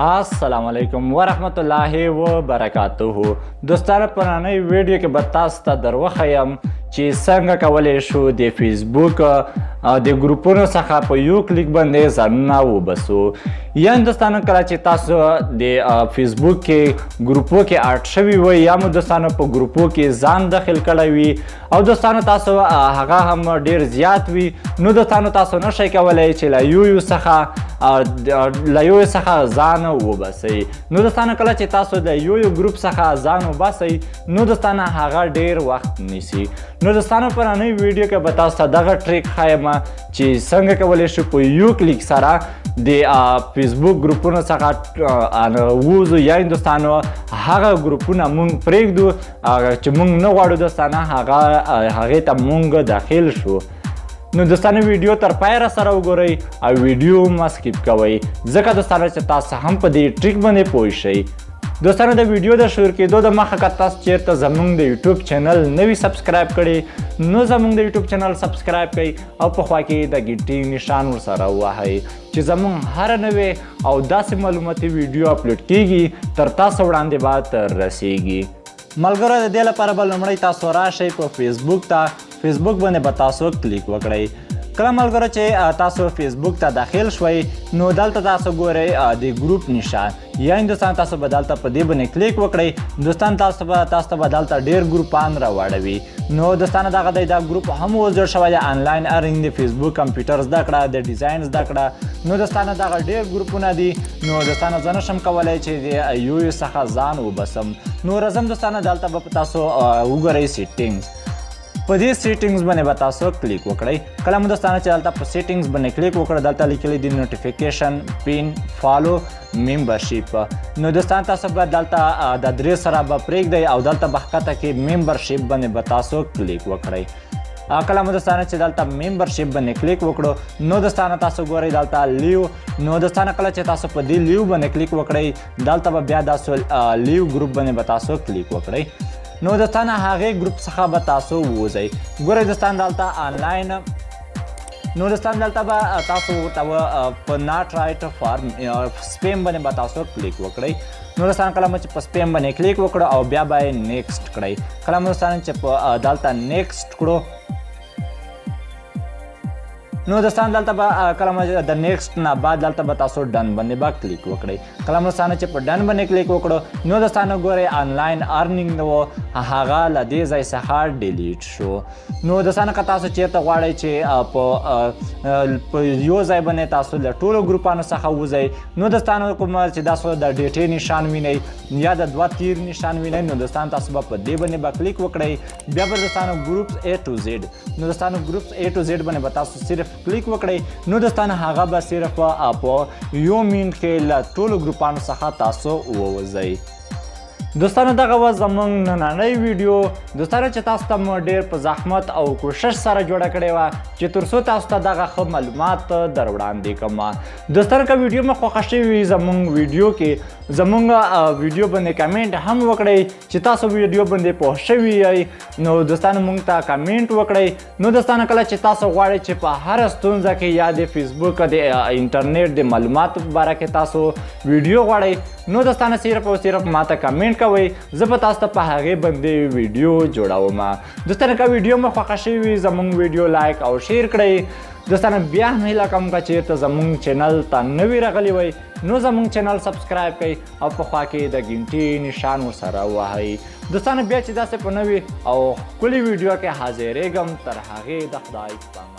السلام علیکم ورحمت الله وبرکاته. دوستانو، په ننۍ ویډیو کې به تاسو ته در وښیم چې څنګه کولی شو د فیسبوک د ګروپونو څخه په یو کلیک باندې ځانونه وباسو. یعنې دوستانو، کله چې تاسو د فیسبوک کې ګروپو کې add شوي وئ یا مو دوستانو په ګروپو کې ځان داخل کړی وي او دوستانو تاسو هغه هم ډیر زیات وي، نو دوستانو تاسو نشئ کولی چې له یو څخه ځان وباسئ. نو دوستانو، کله چې تاسو د یو یو ګروپ څخه ځان وباسئ، نو دوستانو هغه ډیر وخت نیسي. نو دوستانو، په ننۍ ویډیو کې به تاسو ته دغه trick ښایم چې څنګه کولی شو په یو کلیک سره د فیسبوک ګروپونو څخه ووځو، یا دوستانو هغه ګروپونه مونږ پرېږدو چې مونږ نه غواړو دوستانه هغې ته مونږ داخل شو. نو دوستانو، ویډیو تر پایه را سره وګورئ او ویډیو مه skip کوئ، ځکه دوستانو چې تاسو هم په دې trick باندې پوه شئ. دوستانو، د ویډیو د شروع کېدو د مخه که تاسو چیرته زمونږ د یوټیوب چینل نه وي subscribe کړی، نو زمونږ د یوټیوب چینل subscribe کړئ او په خوا کې د ګیټي نشان ورسره ووهئ چې زمونږ هره نوې او داسې معلوماتي ویډیو اپلوډ کیږي، تر تاسو وړاندې به تر رسیږي. ملګرو، د دې لپاره به لومړی تاسو راشئ په فیسبوک ته. فیسبوک باندې به تاسو کلیک وکړئ. کله ملګرو چې تاسو فیسبوک ته داخل شوئ، نو دلته تاسو ګورئ د ګروپ نشان. یعنې دوستان، تاسو به دلته په دې باندې کلیک وکړئ. دوستان، تاسو ته به دلته ډیر ګروپان راواړوي. نو دوستانو، دغه دی، دا ګروپ هم اوس جوړ شوی دی، آنلاین earning، د فیسبوک کمپیوټر زده کړه، د ډیزاین زده کړه. نو دوستانو، دغه ډیر ګروپونه دي. نو دوستانو، زه نشم کولی چې د یو یو څخه ځان وباسم. نو راځم دوستانو، دلته به تاسو وګورئ settings. په دې settings باندې به تاسو کلیک وکړئ. کله مو دوستانو چې دلته په settings باندې کلیک وکړ، دلته لیکلي دي notification، pin، follow، membership. نو دوستان، تاسو به دلته د درې سره به پرېږدئ او دلته به ښکته کې membership باندې به تاسو کلیک وکړئ. کله مو دوستانو چې دلته membership باندې کلیک وکړو، نو دوستانو تاسو ګورئ دلته leave. نو دوستانو، کله چې تاسو په دې leave باندې کلیک وکړئ، دلته به بیا تاسو leave group باندې به تاسو کلیک وکړئ. نو دوستانو، هغې ګروپ څخه به تاسو ووځئ. ګورئ دوستان، دلته آنلاین. نو دوستان، دلته به تاسو ورته په not right for spam باندې به تاسو کلیک وکړئ. نو دوستان، کله مو چې په سپیم باندې کلیک وکړو او بیا به یې next کړئ. کله مو دوستان چې په دلته next کړو، نو دوستان، دلته به کله مو د next نه بعد دلته به تاسو done باندې به کلیک وکړئ. کله مو دوستانو چې په done باندې کلیک وکړو، نو دوستانو ګورئ، آنلاین earning نو هغه له دې ځای څخه delete شو. نو دوستانو، که تاسو چیرته غواړئ چې په یو ځای باندې تاسو له ټولو ګروپانو څخه وځئ، نو دوستانو، کوم چې تاسو د ډیټې نشان وینئ یا د دوه تیر نشان وینئ، نو دوستان تاسو به په دې باندې به کلیک وکړئ. بیا به دوستانو groups A to Z. نو دوستانو، groups A to Z باندې به تاسو صرف کلیک وکړئ. نو دوستانو، هغه به صرف په یو منټ کې له ټولو ګروپانو څخه تاسو ووځئ. دوستانو، دغه وه زمونږ نننۍ ویډیو دوستانو، چې تاسو ته مو ډیر په زحمت او کوشش سره جوړه کړې وه چې تر څو تاسو ته دغه ښه معلومات در وړاندې کړم. دوستانو، که ویډیو مو خوښه شوې وي، زمونږ ویډیو کې زمونږ ویډیو باندې کمنټ هم وکړئ چې تاسو ویډیو باندې پوه شوي یئ. نو دوستانو، مونږ ته کمنټ وکړئ. نو دوستانو، کله چې تاسو غواړئ چې په هره ستونزه کې یا د فیسبوک د انټرنیټ د معلوماتو په باره کې تاسو ویډیو غواړئ، نو دوستانو، صرف او صرف ماته کمنټ کوئ، زه به تاسو ته په هغې باندې ویډیو جوړوم. دوستانو، که ویډیو مو خوښه شوې وي، زمونږ ویډیو like او share کړئ. دوستانو، بیا هم هیله کوم که چیرته زمونږ چینل ته نوي راغلي وئ، نو زمونږ چینل subscribe کړئ او په خوا کې د ګنټې نشان ورسره ووهئ. دوستانو، بیا چې داسې په نوي او ښکلې ویډیو کې حاضرېږم، تر هغې د خدای په